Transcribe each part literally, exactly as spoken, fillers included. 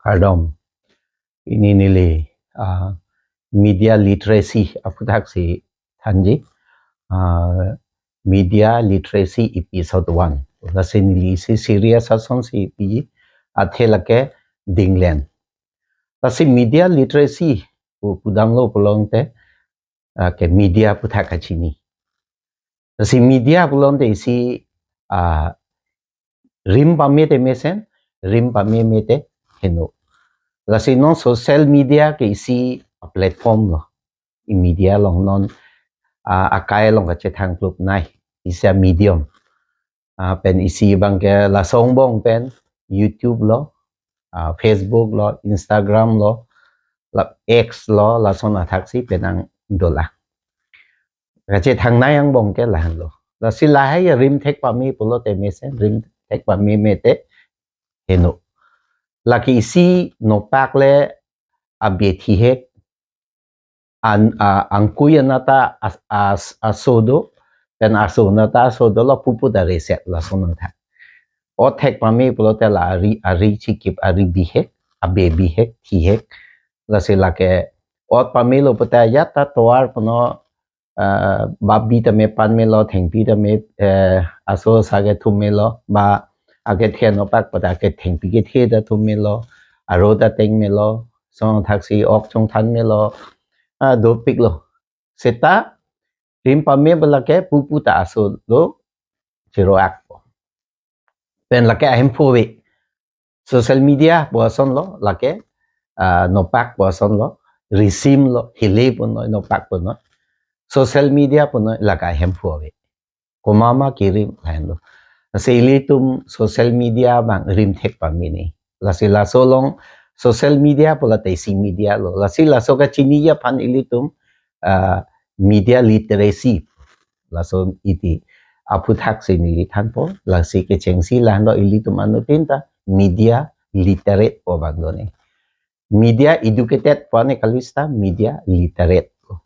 Kardom. Pini neli ah, media literacy aputhaksi thanji. Ah, media literacy episode one. Lasi neli isi serious asonsi piji, athe lake dinglen. Lasi media literacy pu pudamlo pulote ah, ke media aputhak kachini. Lasi media pulote isi ah, rim pame te mesen, rim pameme te heno. Lasi non social media ke isi platform lo. I media along non ah, akai along kachethang klub nai, isi medium. Ah, pen isi abangke laso angbong pen YouTube lo, ah, Facebook lo, Instagram lo, la X lo, lason athaksi penang dolang. Kachethang nai angbong ke lahenlo. Lasi lahai arim thek pame pulote mesen, rim thek pameme te heno. Lake isi nopak le abe thihek, an, a, angkui anat ta as, as, aso do, pen aso anat ta aso dolo, pupu ta reset, lason nangtha. Ot thek pame pulote la ari, ari chikip, ari bihek, abe bihek, thihek. Lasi lake ot pamelo puta ya ta tovar puno ah, babi tame panmelo, thengpi tame eh, aso asa kethumelo, ba akethe nopak puta akethengpi kethe ta thummelo, aro ta tengmelo, song thaksi ok chongthanmelo, ah, dopiklo. Seta rim pame bala ke pupu ta aso lo chiro akpo. Pen lake ahemphu ave. Social media pu ason lo lake ah, nopak pu ason lo, risim lo, hile punoi, nopak punoi. Social media punoi lake ahemphu ave. Komat ma kirim lahenlo. Lasi ilitum social media abang rim thek pame ni. Lasi laso along social media pulote isi media lo. Lasi laso kachiniji aphan ilitum ah, media literacy. Laso iti aphuthaksi neli thanpo, lasi kechengsi lahenlo ilitum anuttin ta media literate pu abang do ni. Media educated pu ani kali seta media literate pu.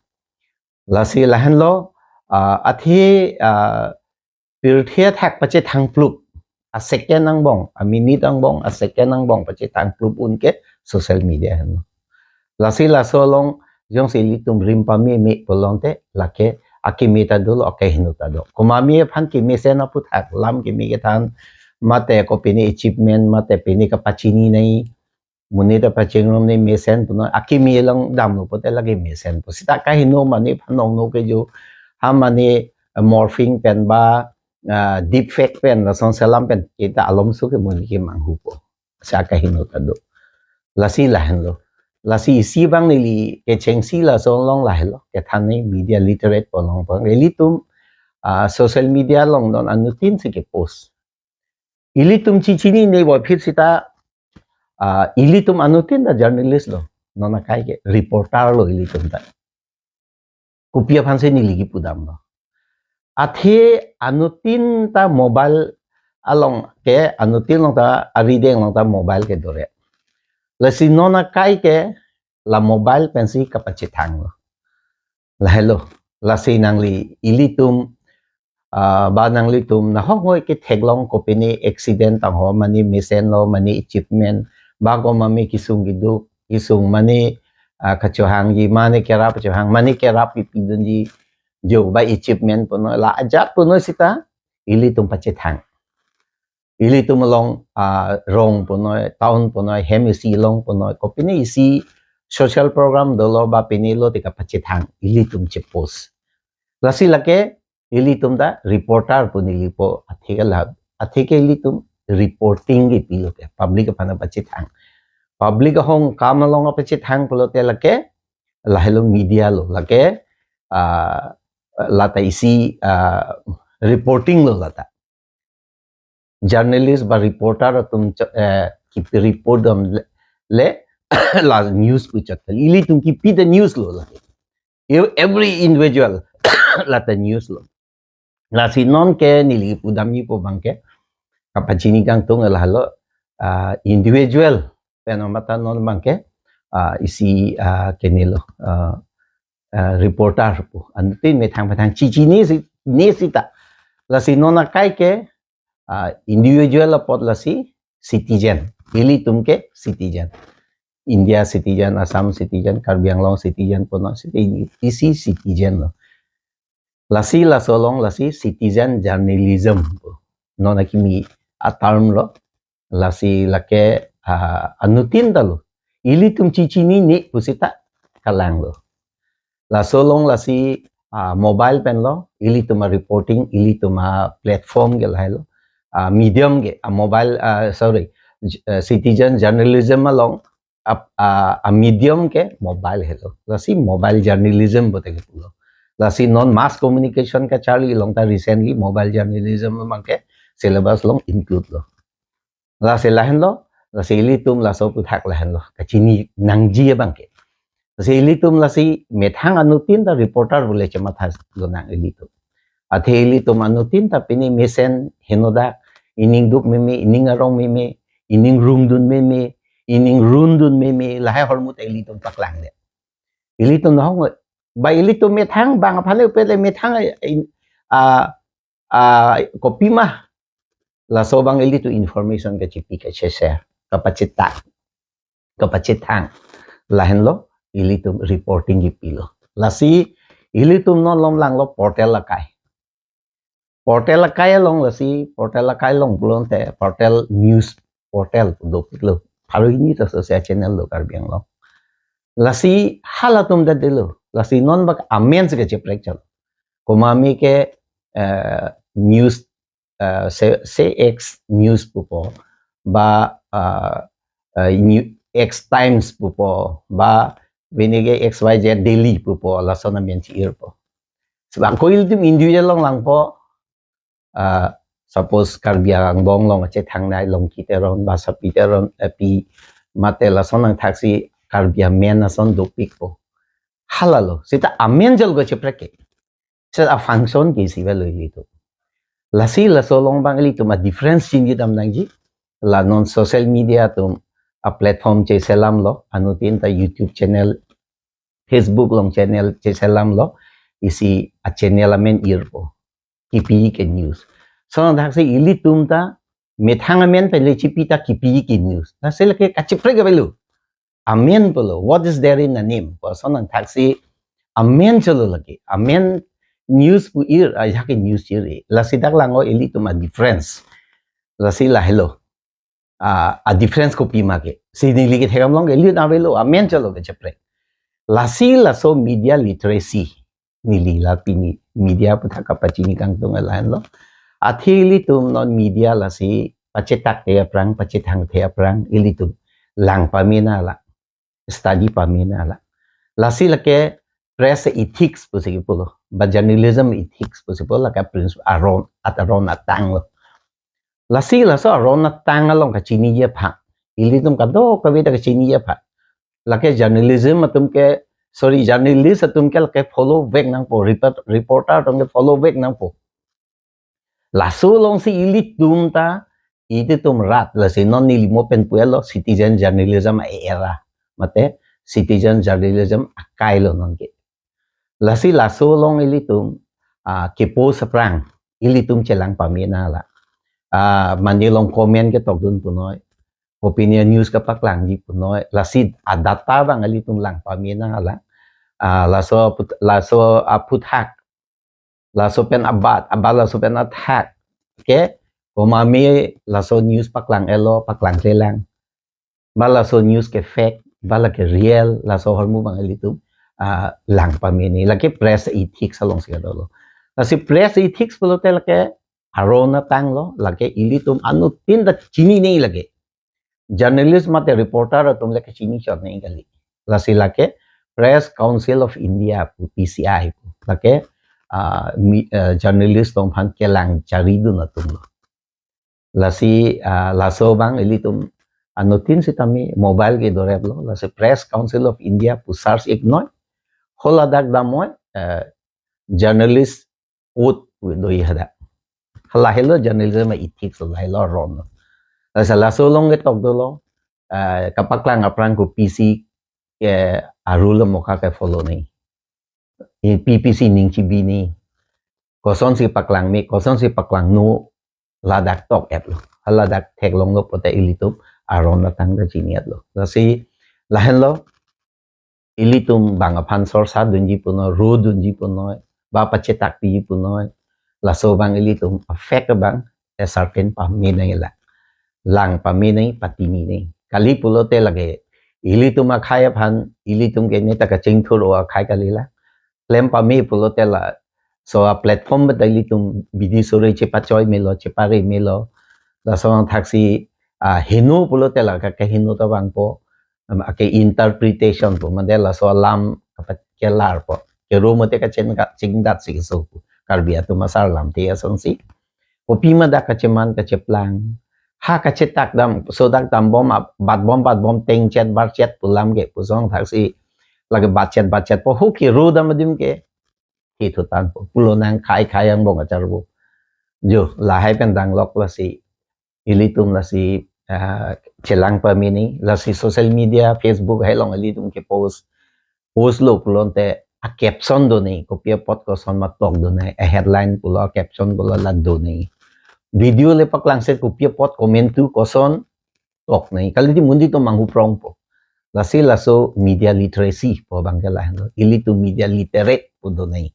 Lasi lahenlo ah, athe ah, pirthe athak pachethang klub, a second angbong, a minute angbong, a second angbong pachethang klub un ke social media henlo. Lasi laso along jongsi ilitum rim pameme pulote lake akeme ta dolo, akeheno ta do. Komatme aphan kemesen aputhak, lam keme kethan, mate kopine achievement, mate pine kapachini nai, monit ta pachingrum ni mesen punoi, akeme along damlo pulote lake mesen pu. Seta kaheno mane phanong no ke jo, ha mane morphing pen ba ah, deepfake pen, lason selam pen, kita alomso ke monit ke manghupo. Sa kaheno ta do. Lasi lahenlo. Lasi isi abang neli kechengsi laso along lahenlo. Kethan ni media literate pu along abang. Ilitum ah, social media along non anuttin si kepost. Ilitum chichinine puvoiphit seta ah, ilitum anuttin ta journalist lo. Non akai ke reporter lo ilitum ta. Kopi aphansi neli kipudamlo. Athe anuttin ta mobile along ke, anuttin along ta, arideng along ta mobile ke dore. Lasi non akai ke la mobile pensi kapachethanglo. Lahelo, lasi nangli ilitum ah, ba nanglitum nahok ngoi ketheklong kopine accident tangho, mane mesenlo, mane achievement, ba ko mane kisung kiduk, kisung mane ah, kachohangji, mane kerap kachohang, mane kerap kipidunji, jo ba achievement punoi, la ajat punoi seta ilitum pachethang. Ilitum along ah, rong punoi, town punoi, hem isi along punoi, kopine isi social program dolo ba pine lo te kapachethang, ilitum chepost. Lasi lake ilitum ta reporter pu neli po, athe ke la, athe ke ilitum reporting kepilo ke, public aphan pachethang. Public ahong kam along pachethang pulote lake lahelo media lo, lake ah, lata isi ah, reporting lo lata. Journalist ba reporter atum cho- eh, kipi report dam le, le la news puchot kali. Ilitum kipi ta news lo lake. You, every individual lata news lo. Lasi non ke neli pudamji pu abang ke kapachini kangtung lahelo ah, individual pen mata non abang ke ah, isi ah, kenelo ah, ah, reporter pu. Anuttin methang methang chichinine si, ne seta. Lasi non akai ke ah, individual apot lasi citizen. Ilitum ke citizen. India citizen, Assam citizen, Karbi Anglong citizen, punon citizen, isi citizen lo. Lasi laso along lasi citizen journalism pu non akimi a-term lo. Lasi lake, ah, anuttin ta lo. Ilitum chechinine pusita kelang lo. Laso along lasi, ah, mobile pen lo, ilitum a-reporting, ilitum a-platform ke lahelo. Ah, medium ke, ah, mobile, ah, sorry, j-, ah, citizen journalism along, ah, ah, a-medium ke mobile helo. Lasi mobile journalism puta kepu lo. Lasi non mass communication kacharli along ta recently mobile journalism abang ke syllabus along include lo. Lasi lahenlo, lasi ilitum laso aphuthak lahenlo. Kachini nangji abang ke. Lasi ilitum lasi methang anuttin ta reporter pule chematha lonang ilitum. Athe ilitum anuttin ta pini mesen henodak, ining duk meme, ining arong meme, ining rungdun meme, ining rundun meme, lahai ahormu ta ilitum paklangdet. Ilitum nahong, ba ilitum methang bang aphan le upet le methang, eh, in-, ah, ah, kopima laso abang ilitum information kachipi kacheshare, kapachethang, kapachethang. Lahenlo ilitum reporting kipilo. Lasi ilitum non lom langlo portal akai. Portal akai along lasi, portal akai along pulote, portal news portal dopiklo. Pharo hini ta social channel lo Karbi Anglong. Lasi halatum ta delo. Lasi non bak amen si kacheprek chalo. Komat me ke, eh, news, eh, se, se X news pupo, ba, eh, eh, New, X Times pupo, ba pini ke X Y Z Daily pupo, lason amen chi-irpo. Sebab ko ilitum individual along langpo, ah, suppose Karbi Anglong along chethang nai Longki Teron, ba Sapi Teron, eh, pi mate lason nangthaksi Karbi amen ason dopikpo. Halalo, sita amen jal ko cheprek ke. Sita a-function ke isi avelo ilitum. Lasi laso along abang ilitum a-difference chinidam nangji. La non social media atum a-platform cheselamlo, anuttin ta YouTube channel, Facebook along channel cheselamlo, isi a-channel amen irpo. Kipi ke news. So nangthaksi ilitum ta methang amen pen le chipi ta kipi ke news. Lasi lake kacheprek avelo. Amen pulo. What is there in the name? Pu ason nangthaksi amen chalo lake. Amen news pu ir, ajahak ke news ir. Lasi dak langlo ilitum a-difference. Lasi lahelo. Ah, a-difference kopima ke. Si neli kethekdam along ke ilitum avelo, amen chalo kacheprek. Lasi laso media literacy. Neli la pini media aphuthak kapachini kangtung lahenlo. Athe ilitum non media lasi pachethangthe aphrang, pachethangthe aphrang, ilitum lang pamena la, study pamena la. Lasi lake press ethics pusi kipulo, ba journalism ethics pusi pulo, lake principle aron, at aron atanglo. Lasi laso aron atang along kachiniji aphan, ilitum kadokave ta kachiniji aphan, lake journalism atum ke, sorry, journalist atum ke lake follow back nangpo, report-, reporter atum ke follow back nangpo. Laso alongsi ilitum ta, ilitum rat, lasi non neli mo pen puelo citizen journalism era, mate citizen journalism akai lo non ke. Lasi laso along ilitum, ah, ke-post aphrang, ilitum chelang pamena la. Ah, mane along comment ketokdun punoi, opinion news kapaklangji punoi, lasi a-data abang ilitum lang pamena la. Ah, laso aput-, laso aphuthak, laso pen abat, abat laso pen athak. Ke, komat me laso news paklang-etlo, paklangklelang. Ba laso news ke fake, ba lake real, laso ahormu abang ilitum, ah, lang pamena. Lake press ethics alongsi kadolo. Lasi press ethics pulote lake aron atanglo, lake ilitum anuttin ta chinine lake. Journalist mate reporter atum lake chini chot nai kali. Lasi lake Press Council of India pu, P C I pu. Lake, ah, mi-, ah, journalist atum aphan kelang charidun atum lo. Lasi, ah, laso abang ilitum anuttin sitame mobile ke doreplo. Lasi Press Council of India pu search iknoi. Haladak damnoi, eh, journalist code pu do hadak. Halahelo journalism ethics lahelo aron. Lasi laso along ketok dolo, eh, kapaklang aphrang ko P C ke a-rule amoka ke-follow nai. I P P C ning chibini. Kosonsi paklang me, kosonsi paklangno, ladak tok-etlo. Haladak theklonglo pulote ilitum aron atang ta chini-etlo. Lasi Lahenlo, ilitum bang aphan sorsa dunji punoi, ro dunji punoi, ba pachetak piji punoi, laso abang ilitum affect abang, a certain pame nangji la. Lang pame nangji, patimi nangji. Kali pulote lake, ilitum akhei aphan, ilitum ke neta kachingthur o akhei kali la. Klem pame pulote laso a platform beta ilitum bidi sore chepachoi melo, chepare melo. Laso thaksi, ah, heno pulote la ka, kaheno ta vangpo. Am, ake interpretation po, mande laso alam apa kelar po. Kero mate kachingka, chingdat si keso po. Karbi atum asar lamthe asonsi. Kopima dak kacheman kacheplang. Ha kachetak dam, sodak dambom, ap-, batbom, batbom, tengchet, barchet, pu alam ke, pu asong thaksi. Lake batchet, batchet po, hu kero dam adim ke. Hithutan po. Pulo nang khai khai angbong achar po. Jo, lahai pen danglok lasi. Ilitum lasi, ah, chelang pame nangji, lasi social media, Facebook, hai along ilitum ke post. Post lo pulote a caption do nangji, kopi apot koson ma tok do nangji, a headline pulo, a caption pulo la do nangji. Video le paklangset kopi apot comment tu koson tok nangji. Kali di mundi to manghu prong po. Lasi laso media literacy po abang ke lahenlo. Ilitum media literate pu do nangji.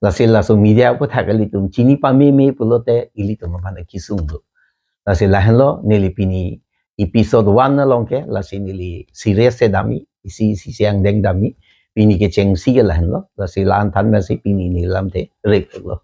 Lasi laso media aputhak ilitum chini pameme pulote ilitum aphan kesung do. Lasi lahenlo neli pini episode one along ke, lasi neli series si damji, isi isi si angdeng damji, pini kechengsi ke lahenlo, lasi la-an than lasi pini neli lamthe rip lo.